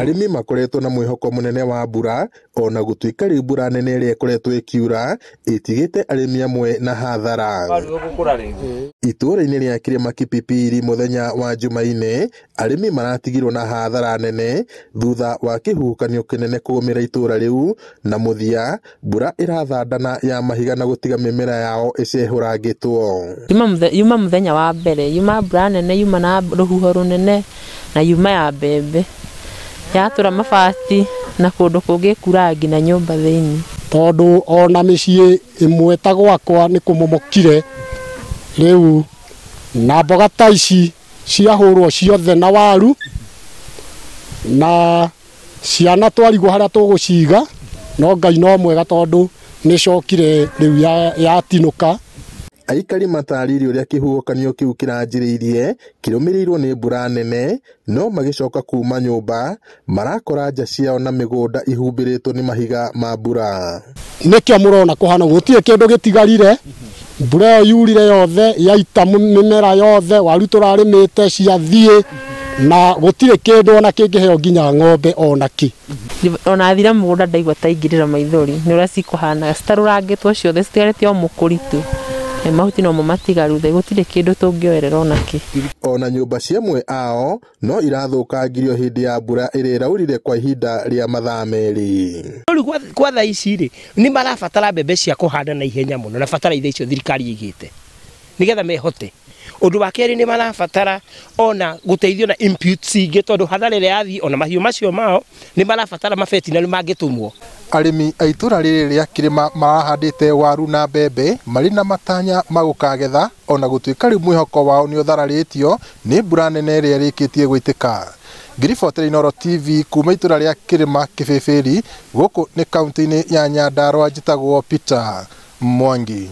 Arĩmi makoretwo na mwĩhoko mũnene wa mbura ona gũtuĩka rĩu mbura nene ĩrĩa ĩkoretwo ĩkiura ĩtigĩte arĩmi amwe na hathara. Itũũra-inĩ rĩa Kĩrĩma Kipipiri mũthenya wa Jumaine, arĩmi maratigirwo na hathara nene thutha wa kĩhuhũkanio kĩnene kũgũmĩra itũũra rĩu na mũthia mbura ĩrathandana ya mahiga na gũtiga mĩmera yao ĩcehũrangĩtwo. Yuma mũthenya wa mbere, yuma mbura nene, yuma na rũhuho rũnene na yuma ya mbembe yatũra mabati na kũndũ kũngĩ kura nginya nyũmba thĩinĩ. Tondũ ona mĩciĩ ĩmwe ta gwakwa nĩ kũmomokire rĩu, na mboga ta ici ciahũrwo ciothe na waru na ciana twarigwo harĩa tũgũciga, no Ngai no mwega tondũ nĩcokire rĩu yatinũka. Aikari matarĩirie ũrĩa kĩhuhũkanio kĩu kĩranjĩrĩirie kĩrũmĩrĩirwo nĩ mbura nene, no magĩcoka kuma nyũmba marakora nja ciao na mĩgũnda ihumbĩrĩtwo nĩ mahiga ma mbura. Nĩkĩo mũrona kũhana gũtirĩ kĩndũ gĩtigarire, mbura ĩyo yurire yothe yaita mĩmera yothe, waru tũrarĩmĩte ciathiĩ na gũtirĩ kĩndũ ona kĩngĩheo nginya ng'ombe ona kĩ. Ona thira mũgũnda ndaigua ta ingĩrĩra maithori nĩ ũrĩa cikũhana, citarũrangĩtwo ciothe citigarĩte o mũkũri tu. Mahuti no mo matigaru thĩ, gũtirĩ kĩndũ tũngĩoerera ona kĩ. Ona nyũmba cia amwe ao no irathũkangirio hĩndĩ ya mbura ĩrĩa ĩraurire kwa ihinda rĩa mathaa merĩ. Rĩu kwa thaa ici rĩ, nĩ marabatara mbembe cia kũhanda na ihenya mũno na bataraitha icio thirikari ĩigĩte nĩgetha mehote. Ũndũ wa kerĩ nĩ marabatara ona gũteithio na inputs ingĩ tondũ hathara ĩrĩa yathiĩ ona mahiũ macio mao nĩ marabatara mabeti na nĩ mangĩtũmwo. Arĩmi a itũũra rĩrĩ rĩa Kĩrĩma marahandĩte waru na mbembe marĩ na matanya ma gũkagetha ona gũtuĩka rĩu mwĩhoko wao nĩ ũthararĩtio nĩ mbura nene ĩrĩa ĩrĩkĩtie gwĩtĩka. Ngiribotera Inooro TV kuma itũũra rĩa Kĩrĩma Kĩbĩbĩri, gũkũ nĩ kaunti-inĩ ya Nyandarua, njĩtagwo Peter Mwangi.